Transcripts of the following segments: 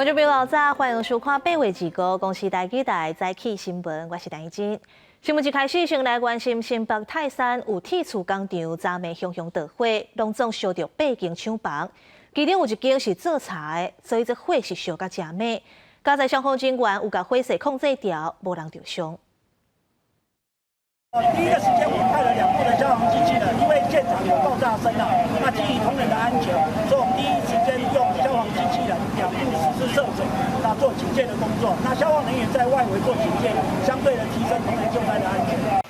觀眾朋友早，歡迎收看8月25公視台語台早起新聞，我是陳怡貞。新聞一開始，先來關心新北泰山有鐵厝工廠，昨暝熊熊著火，攏總燒著八間廠房，其中有一間是做柴的，所以這火是燒甲誠猛。佳哉消防人員有共火勢控制牢，無人著傷。第一個時間我們派了兩部的消防機器人，因為現場有爆炸聲啊，那基於同仁的安全，所以我們第一時間用消防機器人兩部實施涉水，那做警戒的工作。那消防人員在外圍做警戒，相對的提升同仁救災的安全。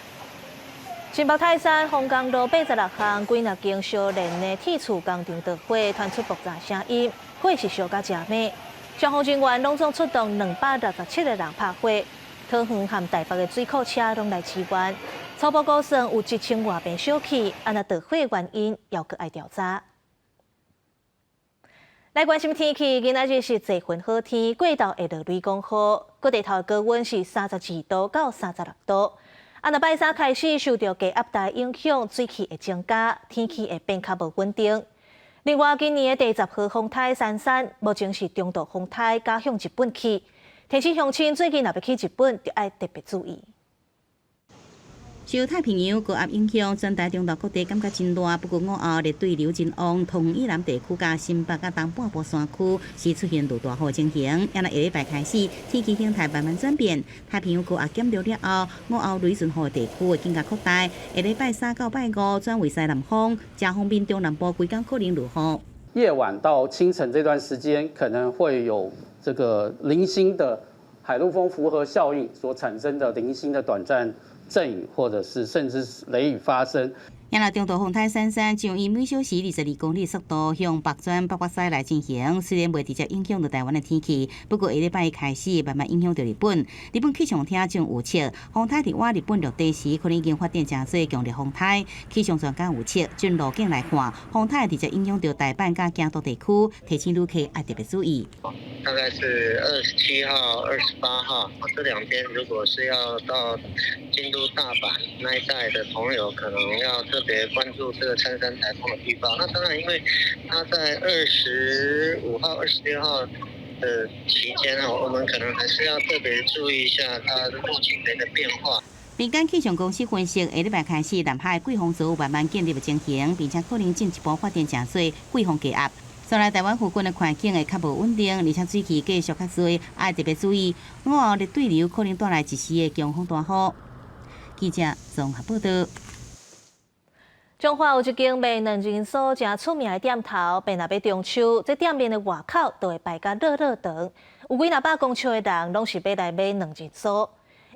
新北泰山鳳岡路86巷幾若間相連的鐵厝工廠著火，傳出爆炸聲音，火是燒甲誠猛。消防人員攏總出動267個人拍火。桃園和台北的水庫車攏來支援，初步估算有1000外坪燒去，按那著火原因，猶閣愛調查。來關心天氣，今仔日是濟雲好天，過晝會落雷公雨，各地頭高溫是32度到36度。啊，若拜三開始受著低壓帶影響，水汽會增加，天氣會變較無穩定。另外，今年的第十號風颱珊珊，目前是中度風颱，加向日本去。提醒鄉親最近若欲去日本，就愛特別注意。受太平洋高壓影響，全台中晝各地感覺真熱。不過午後熱對流真旺，桃園以南地區佮新北佮東半部山區是出現落大雨情形。啊，若下禮拜開始，天氣形態慢慢轉變，太平洋高壓減弱了後，午後雷陣雨的地區會更加擴大。下禮拜三到拜五轉為西南風，誠方便中南部規工可能落雨。夜晚到清晨這段時間，可能會有這個零星的海陸風輻合效應所產生的零星的短暫陣雨，或者是甚至是雷雨發生。啊若中度風颱珊珊將以每小時22公里速度向北轉北北西來進行，雖然袂直接影響著台灣的天氣，不過下禮拜開始慢慢影響著日本。日本氣象廳將預測，風颱佇倚日本陸地時，可能已經發展成做強烈風颱。氣象專家預測，從路徑來看，風颱直接影響著大阪佮京都地區，提醒旅客愛特別注意。大概是27號、28號這兩天，如果是要到京都、大阪那一帶的朋友，可能要特別關注這個珊珊颱風的預報。那當然，因為它在25號、26號的期間哦，我們可能還是要特別注意一下它路徑的一個變化。民間氣象公司分析，下禮拜開始，南海季風槽慢慢建立的情形，並且可能進一步發展成做季風低壓。所來台灣附近的環境會較無穩定，而且水汽繼續較濟，愛特別注意。午後熱對流可能帶來一時的強風大雨。記者綜合報道。彰化有一間賣卵仁酥誠出名的店頭，凡若欲中秋，這店面的外口都會排甲落落長，有幾若百公尺的人攏是欲來買卵仁酥。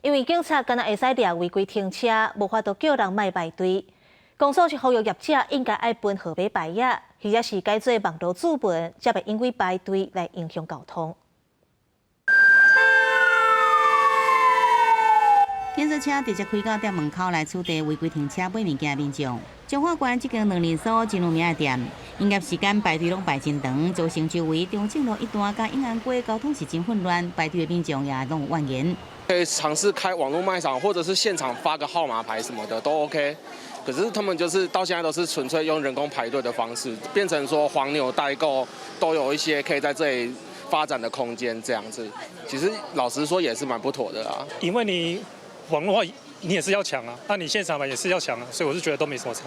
因為警察敢若會使掠違規停車，無法度叫人莫排隊。公所是呼籲業者應該愛分號碼牌仔，或者是改做網路注文，才袂因為排隊來影響交通。警察車直接開到店門口來取締違規停車買物件的民眾。彰化縣這間卵仁酥真有名的店，營業時間排隊攏排真長，造成周圍中正路一段佮永安街交通是真混亂，排隊的民眾也攏有怨言。可以嘗試開網絡賣場，或者是現場發個號碼牌什麼的都 OK。可是他們就是到現在都是純粹用人工排隊的方式，變成說黃牛代購都有一些可以在這裡發展的空間，這樣子。其實老實說也是蠻不妥的啊。因為你網絡化你也是要搶啊，那你現場買也是要搶啊，所以我是覺得都沒什麼差。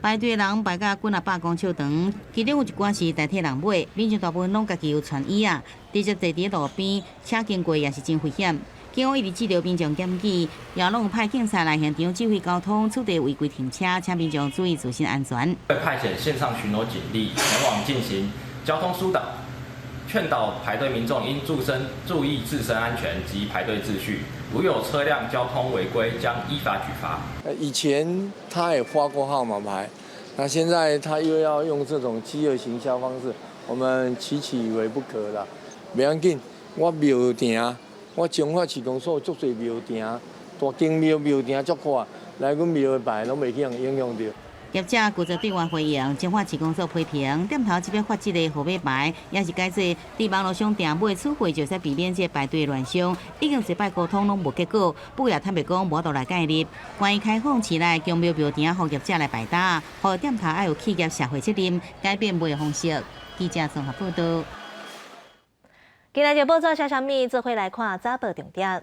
排隊的人排甲幾若百公尺長，其中有一寡是代替人買，民眾大部分攏家己有傳椅仔，直接坐佇路邊，車經過也是真危險。警方一直接著民眾檢舉，也攏有派警察來現場指揮交通，取締違規停車，請民眾注意自身安全。會派遣線上巡邏警力前往進行交通疏導，勸導排隊民眾應注意自身安全及排隊秩序，如有車輛交通違規，將依法舉發。以前他也發過號碼牌，那現在他又要用這種飢餓行銷方式，我們期期以為不可啦。袂要緊，我廟埕，我彰化市公所足濟廟埕，大間廟廟埕足闊，來阮廟的牌攏袂去予影響著。業者拒絕對外回應，彰化市公所批評店頭這擺發這个號碼牌，也是改做佇網路上訂買取貨，就使避免這个排隊亂象。已經濟擺溝通攏無結果，不過也坦白講無法度來介入。關於開放市內宮廟廟埕予業者來擺擔，予店頭愛有企業社會責任，改變賣方式。記者綜合報道。今仔日報紙寫啥物？做伙來看早報重點。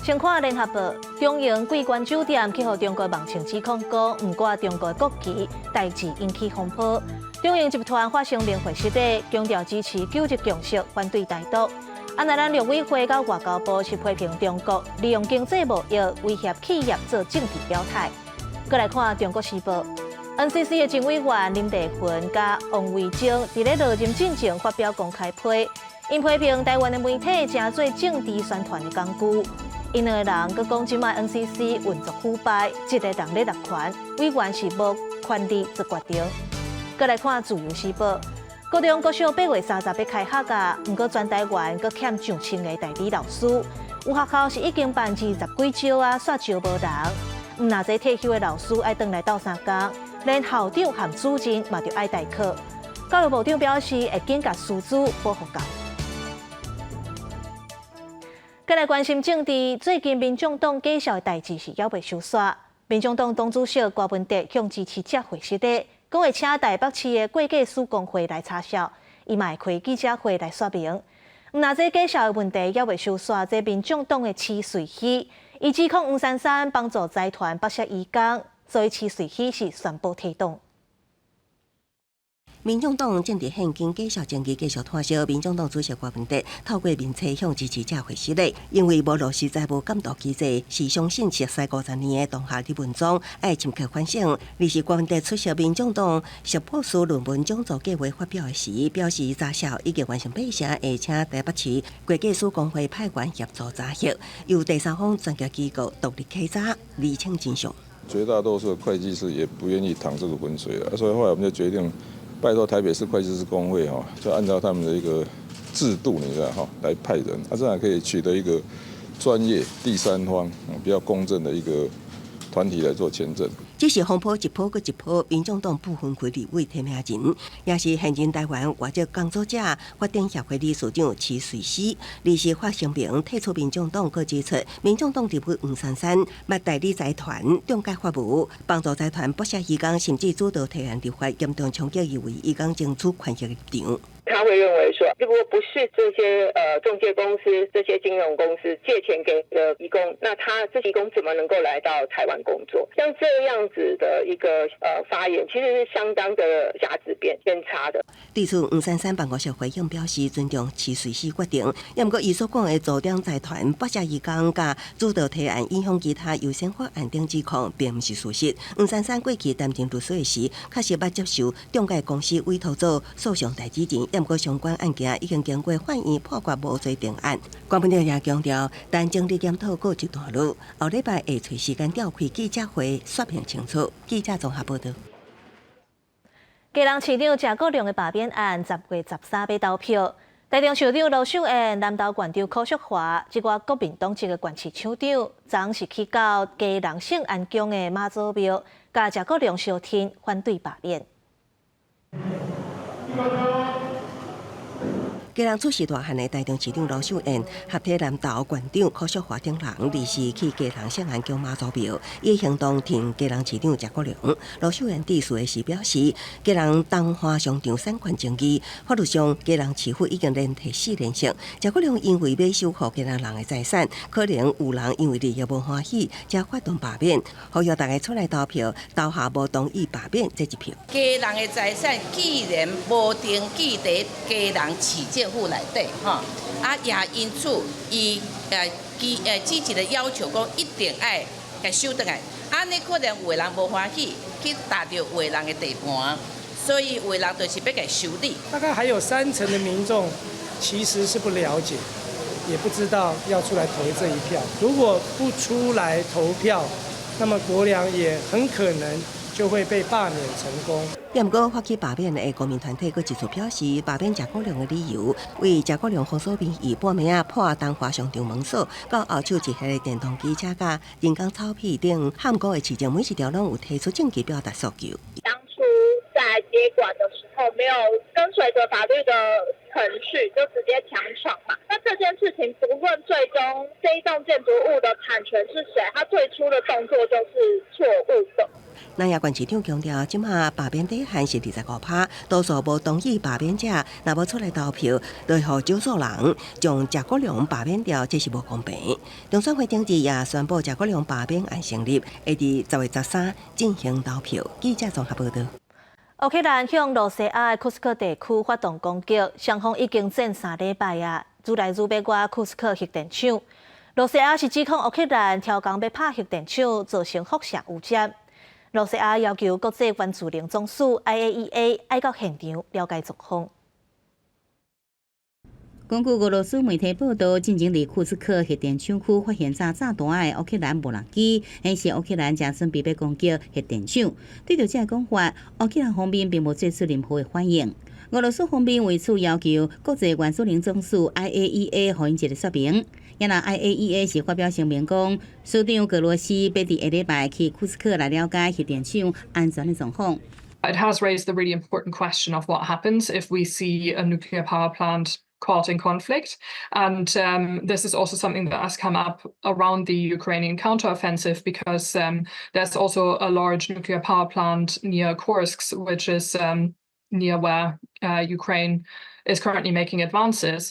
先看聯合報，中營桂冠酒店去予中國網情指控講，毋掛中國國旗，代誌引起風波。中營集團發聲明回釋的，強調支持九二共識，反對台獨。啊，若咱陸委會佮外交部是批評中國利用經濟貿易威脅企業做政治表態。閣來看《中國時報》，NCC 的前委員林麗雲佮王維中佇咧落任進前發表公開批，𪜶批評台灣的媒體成做政治宣傳的工具。𪜶兩個人閣講，這擺 NCC 運作腐敗，一個人咧奪權，委員是無權力做決定。閣來看《自由時報》，高中國小8月30欲開學啊，毋過全台灣閣欠上千个代理老師，有學校是已經辦20幾招啊，煞招無人。毋若這退休的老師愛轉來鬥相共，連校長和主任嘛著愛代課。教育部長表示會緊共師資補予夠。閣來關心政治，最近民眾黨假數的代誌是猶未收煞。民眾黨黨主席柯文哲向支持者回釋的，講會請台北市的會計師公會來查數，伊嘛會開記者會來說明。毋若這假數的問題猶未收煞，這民眾黨的徐瑞熙，伊指控黃珊珊幫助財團剝削移工，所以徐瑞熙是宣布退黨。民眾黨政治獻金假數爭議繼續拖燒，民眾黨主席柯文哲透過面冊向支持者回釋咧，因為無落實財務監督機制，是相信熟似50年的同學李文忠愛深刻反省。而是柯文哲出席民眾黨碩博士論文講座計劃發表的時，表示查數已經完成八成，會請台北市會計師公會派員協助查核，由第三方專業機構獨立稽查，釐清真相。絕大多數的會計師也不願意淌這個渾水了，所以後來我們就決定。拜託台北市會計師公會哈，就按照他們的一個制度，你知道哈，來派人，啊，這樣可以取得一個專業第三方比較公正的一個團體來做簽證。這是風波一波閣一波，民眾黨不分區立委提名人，也是現任台灣外籍工作者發展協會理事長徐瑞熙，臨時發聲明退出民眾黨，閣指出民眾黨立委黃珊珊捌代理財團中介法務，幫助財團剝削移工，甚至主導提案立法，嚴重衝擊伊為移工爭取權益的立場。他會認為說，如果不是這些中介公司、這些金融公司借錢給的移工，那他這些移工怎麼能夠來到台灣工作？像這樣子的一個發言，其實是相當的價值偏差的。對此，黃珊珊辦公室回應表示尊重徐瑞熙決定，也毋過伊所講的組長財團剝削移工佮主導提案影響其他優先法案等指控，並毋是事實。黃珊珊過去擔任律師的時，確實捌接受中介公司委託做訴訟代理人，也毋過相關案件已經經過法院判決無罪定案。柯文哲也強調，等整理檢討告一段落，後禮拜會揣時間召開記者會說明清楚。記者綜合報道。基隆市長謝國樑的罷免案，10月13欲投票。台中市長盧秀燕、南投縣長柯淑華，這寡國民黨籍的縣市首長，昨是去到基隆聖安宮的媽祖廟，佮謝國樑相挺，反對罷免。基隆出世大漢的台中市長盧秀燕，合體南投縣長柯淑華等人，臨時去基隆聖安宮媽祖廟，以行動挺基隆市長謝國樑。盧秀燕致辭的時表示，基隆東華商場產權爭議，法律上基隆市府已經連提四連勝。謝國樑因為欲守護基隆人的財產，可能有人因為利益無歡喜，才發動罷免，呼籲大家出來投票，投下無同意罷免這一票。基隆的財產既然無登記佇基隆市政府內底，吼，啊也因此伊積極的要求講一定愛共收轉來，按呢可能有的人無歡喜，去踏著有的人的地盤，所以有的人就是欲共修理。大概還有3成的民眾其實是不了解，也不知道要出來投這一票。如果不出來投票，那麼國樑也很可能就會被罷免成功。也毋過發起罷免的公民團體閣一次表示，罷免謝國樑的理由，為謝國樑封鎖民意，半暝仔破東華商場門鎖，到後手一系列電動機車佮人工草皮等撼高的市政，每一條攏有提出證據表達訴求。當初在接管的時候，沒有跟隨着法律的程序，就直接強闖嘛。那這件事情不論最終這一棟建築物的產權是誰，他最初的動作就是錯誤的。南亞縣市長強調，這馬罷免底線是25%，多數無同意罷免者，若無出來投票，就會予少數人將謝國樑罷免掉，這是無公平。中選會頂日也宣布謝國樑罷免案成立，會佇10月13進行投票。記者綜合報道。烏克蘭向羅西亞的庫斯克地區發動攻擊，雙方已經戰3禮拜啊，愈來愈欲倚庫斯克核電廠。羅西亞是指控烏克蘭刁工欲拍核電廠，造成輻射污染。羅西亞要求國際原子能總署 IAEA 愛到現場了解狀況。根據俄羅斯媒體報道，進前佇庫斯克核電廠區發現炸炸彈的烏克蘭無人機，顯示烏克蘭正準備欲攻擊核電廠。對著這个講法，烏克蘭方面並無做出任何的反應。俄羅斯方面為此要求國際原子能總署 IAEA 予𪜶一个說明。也若 IAEA 是發表聲明講，署長格羅斯欲佇下禮拜去庫斯克來了解核電廠安全的狀況。 It has raised the really important question of what happens if we see a nuclear power plant caught in conflict. And this is also something that has come up around the Ukrainian counteroffensive because there's also a large nuclear power plant near Kursk, which is near where Ukraine is currently making advances.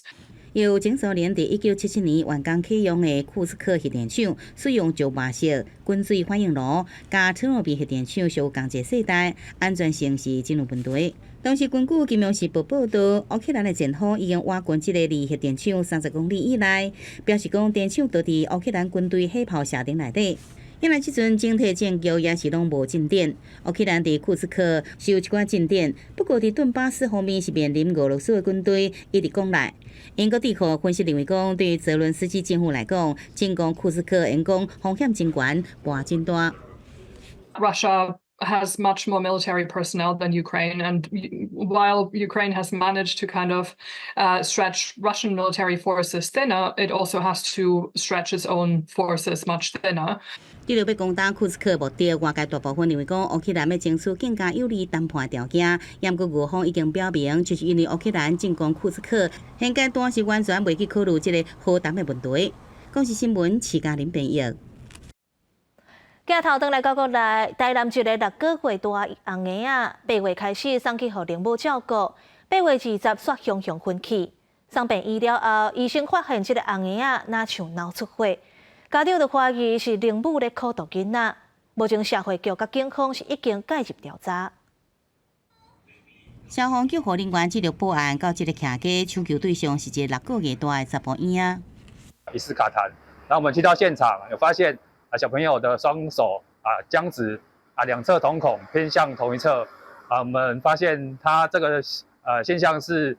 由前蘇聯佇1977年完工啟用的庫斯克核電廠，使用石墨式滾水反應爐，佮車諾比核電廠屬仝一个世代，安全性是真有問題。當時根據《金融時報》報道，烏克蘭的前鋒已經倚近這个離核電廠30公里以內，表示講電廠就佇烏克蘭軍隊火炮射程內底。因為這陣整體戰局也是攏無進展，烏克蘭佇庫斯克是有一寡進展，不過佇頓巴斯方面是面臨俄羅斯的軍隊一直攻來。英國智庫分析認為講，對澤倫斯基政府來講，進攻庫斯克會講風險真懸，搏真大。 Russia has much more military personnel than Ukraine, and while Ukraine has managed to kind of stretch Russian military forces thinner, it also has to stretch its own forces much thinner. 對著欲攻打庫斯克目的，外界大部分認為講，烏克蘭欲爭取更加有利談判條件。毋過俄方已經表明，就是因為烏克蘭進攻庫斯克，現階段是完全袂去考慮這个和談的問題。公視新聞，徐嘉玲編譯。鏡頭轉來到國內，台南一个6個月大紅嬰仔，8月開始送去予靈母照顧，8月20煞雄雄昏去，送病院了後，醫生發現這个紅嬰仔若像腦出血，家長就懷疑是靈母咧苦毒囡仔。目前社會局佮警方是已經介入調查。消防救護人員接到報案，到這个徛家搶救對象是一个6個月大的查埔嬰仔。疑似卡痰，然後我們去到現場，有發現啊小朋友的雙手啊僵直啊兩側瞳孔偏向同一側啊，我們發現他這個現象是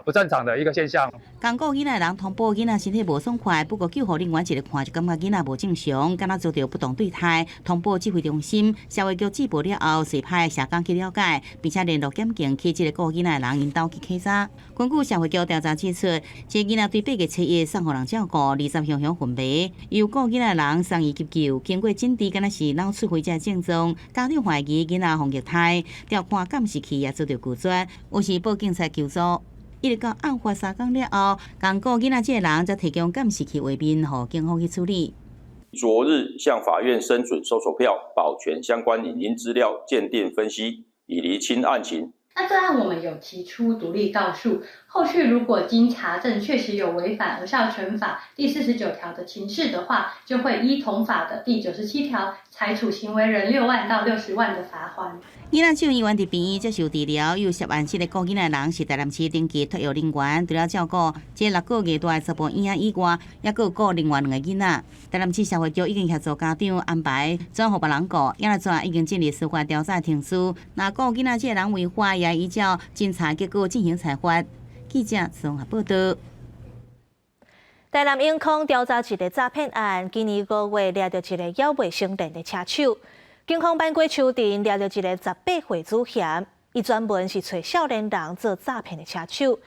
不正常的一個現象。仝顧囡仔的人通報囡仔身體無爽快，不過救護人員一个看就感覺囡仔無正常，敢若遭著不當對待，通報指揮中心，社會局接報了後，隨派社工去了解，並且聯絡檢警去這个顧囡仔的人𪜶兜去稽查。根據社會局調查指出，這个囡仔對8月7日送予人照顧，20雄雄昏迷，由顧囡仔的人送醫急救，經過診治，敢若是腦出血這症狀，家長懷疑囡仔予虐待，調看監視器也遭著拒絕，於是報警察求助。一直到案發3工了後，仝顧囡仔這个人才提供監視器畫面，予警方去處理。昨日向法院申准搜索票，保全相關影音資料鑑定分析，以釐清案情。那這案我們有提出獨立告訴，後續如果經查證確實有違反兒少權法第49條的情事的話，就會依同法的第97條裁處行為人6萬到60萬的罰鍰。囡仔送醫院佇病院接受治療，有涉案這个顧囡仔的人是台南市登記托育人員，除了照顧這6個月大的查埔嬰仔以外，猶閣有顧另外兩個囡仔。台南市社會局已經協助家長安排轉予別人顧，也來怎已經進入司法調查程序。若顧囡仔這个人違法，也依照偵查結果進行裁罰。記者綜合報道。台南永康調查一個詐騙案，今年5月掠著一个猶未成年的車手。警方挽過手碇掠著一个18歲主嫌，伊專門是揣少年人做詐騙的車手。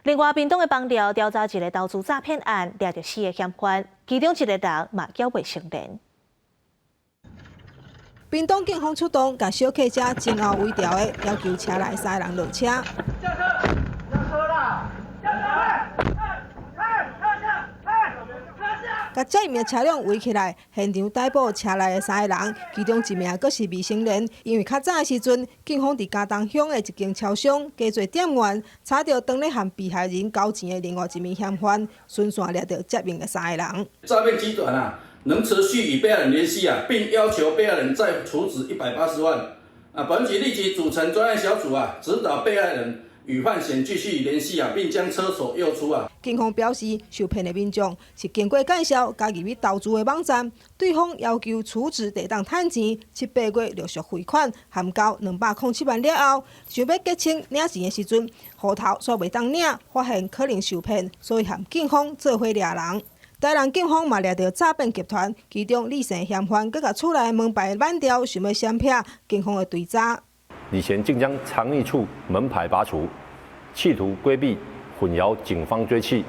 另外，屏東的枋寮調查一个投資詐騙案，掠著四个嫌犯，其中一个人嘛猶未成年。屏東警方出動，共小客車前後圍牢的，要求車內三个人落車。下車，下車啦！下車！共接應的車輛圍起來，現場逮捕車內的三个人，其中一名閣是未成年。因為較早的時陣，警方佇佳冬鄉的一間超商假做店員，查著當咧和被害人交錢的另外一名嫌犯，循線掠著接應的三个人。詐騙集團啊，仍持續與被害人聯繫啊，並要求被害人再儲值180萬。啊，本局立即組成專案小組啊，指導被害人與犯嫌繼續聯繫啊，並將車索誘出啊。警方表示，受騙的民眾是經過介紹加入去投資的網站，對方要求儲值地當趁錢，七八月陸續匯款，含交207萬了後，想欲結清領錢的時陣，戶頭煞袂當領，發現可能受騙，所以和警方做伙掠人。台南警方嘛掠著詐騙集團，其中李姓嫌犯閣共厝內門牌挽掉，想欲閃避警方的追查。李賢竟將藏匿處門牌拔除，企圖規避混淆警方追緝，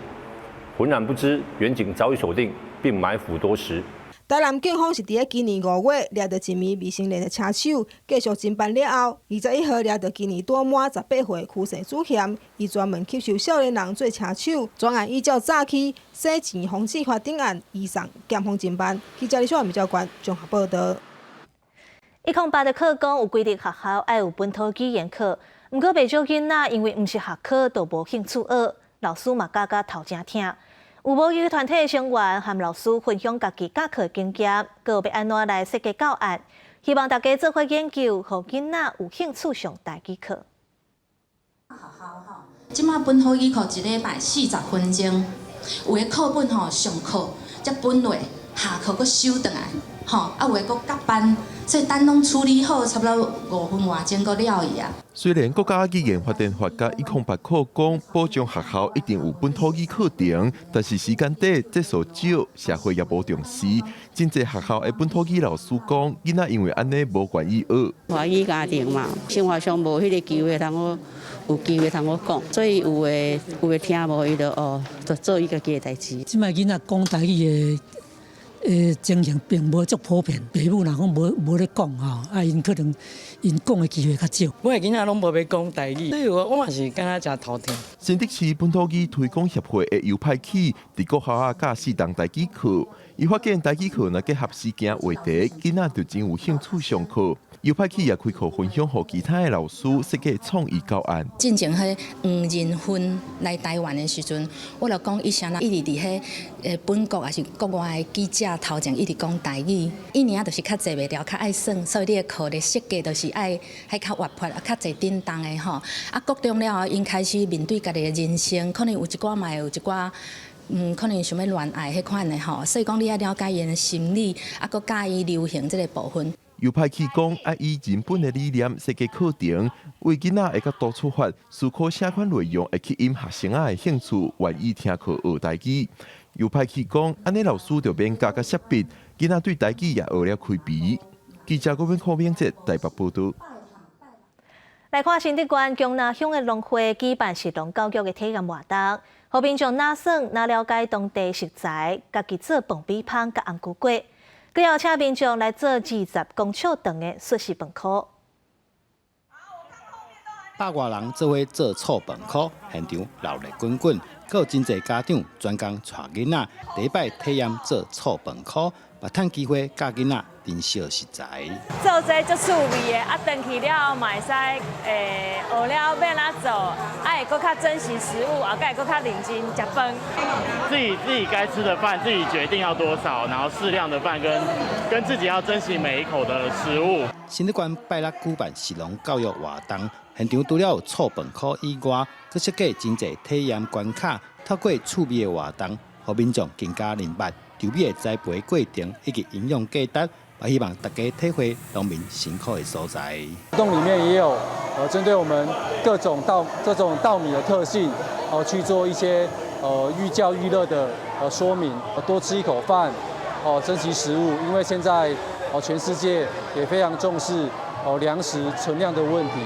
渾然不知遠警早已鎖定並埋伏多時。台南警方是佇咧今年5月掠著一名未成年的車手，繼續偵辦了後，21號掠著今年拄滿18歲的區姓主嫌，伊專門吸收少年人做車手，專案依照詐欺、洗錢防治法等案移送檢方偵辦。記者李小文教官綜合報導。108的課綱有規定學校愛有本土語言課，毋過袂少囡仔因為毋是學科，就無興趣學，老師嘛教甲頭真疼。有母語團體的成員和老師分享家己教課經驗，閣有欲按怎來設計教案，希望大家做伙研究，予囡仔有興趣上台語課。這馬本土語課一禮拜40分鐘，有的課本吼上課才分落，下課閣收轉來，吼啊有的閣夾班，所以等攏處理好，差不多5分外鐘閣了去啊。雖然國家語言發展法佮108課綱保障學校一定有本土語課程，但是時間短、節數少，社會也無重視。真濟學校的本土語老師講，囡仔因為按呢無願意學。華語家庭嘛，生活上無彼个機會通好有機會通好講，所以有的聽無，伊就哦，就做伊家己的代誌。這擺囡仔講台語的情形並無足普遍，爸母若講無咧講吼，啊，𪜶可能𪜶講的機會較少。我的囡仔攏無欲講台語，所以我嘛是感覺誠頭痛。新竹市本土語推廣協會的尤派起，佇國校仔教四堂台語課，伊發現台語課若結合時件話題，囡仔就真有興趣上課。尤派起也開課分享予其他的老師設計創意教案。進前彼黃仁勳來台灣的時陣，我就講伊啥啦，一直佇彼本國抑是國外的記者頭前一直講台語，伊爾就是較坐袂牢，較愛耍，所以你的課的設計就是愛彼較活潑，較濟振動的吼。啊，國中了後，𪜶開始面對家己的人生，可能有一寡嘛會有一寡。可能想欲戀愛彼款的吼，所以講你愛了解𪜶的心理，啊，閣教伊流行這个部分。尤派起講，愛以人本的理念設計課程，為囡仔的角度出發，思考啥款內容會吸引學生仔的興趣，願意聽課學台語。尤派起講，按呢老師就免教甲設備，囡仔對台語也學了開鼻。記者郭文柯明哲台北報導。來看新竹縣薑林鄉的農會舉辦食農教育的體驗活動，予民眾若耍若了解當地食材，家己做爆米香佮紅龜粿，閣邀請民眾來做20公尺長的素食飯箍。百外人做伙做醋飯箍，現場熱鬧滾滾，閣有真濟家長專工帶囡仔第一擺體驗做醋飯箍，嘛趁機會教囡仔珍惜食材。做這足趣味的，啊，轉去了後嘛會使，學了欲按怎做，啊，會閣較珍惜食物，啊，閣會閣較認真食飯。自己該吃的飯，自己決定要多少，然後適量的飯跟自己要珍惜每一口的食物。新竹縣拜六舉辦食農教育活動，現場除了有醋飯箍以外，閣設計真濟體驗關卡，透過趣味的活動，予民眾更加明白稻米的栽培過程以及營養價值，也希望大家體會農民辛苦的所在。活動裡面也有，針對我們各種稻這種稻米的特性，去做一些寓教於樂的說明，多吃一口飯，珍惜食物，因為現在全世界也非常重視糧食存量的問題，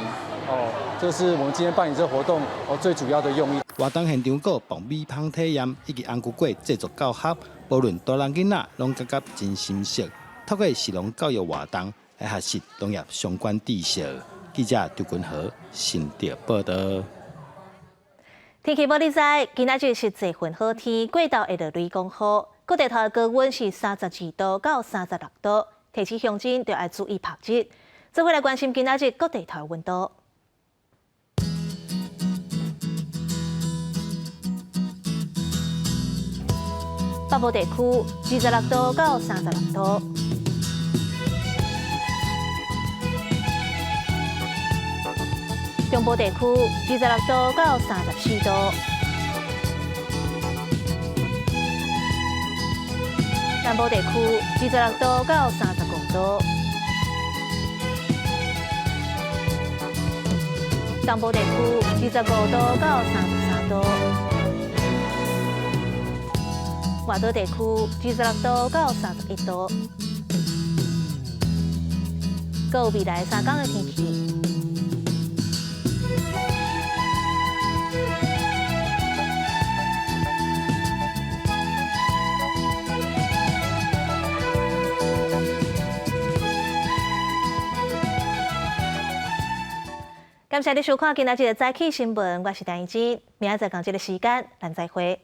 這是我們今天辦理這個活動最主要的用意。活動現場閣有爆米香體驗以及紅龜粿製作教學，無論大人囡仔攏感覺真心適。透過食農教育活動來學習農業相關知識。記者張君和新竹報導。天氣報你知，今仔日是濟雲好天，過晝會落雷公雨。各地頭的高溫是32度到36度，提醒鄉親著愛注意曝熱。做伙來關心今仔日各地頭的溫度。北部地區26度到36度。中部地區26度到34度，南部地區26度到35度，東部地區25度到33度，外島地區26度到31度。閣有未來3天的天氣。感謝你收看今仔日的早起新聞，我是陳怡之，明仔載仝這个時間，咱再會。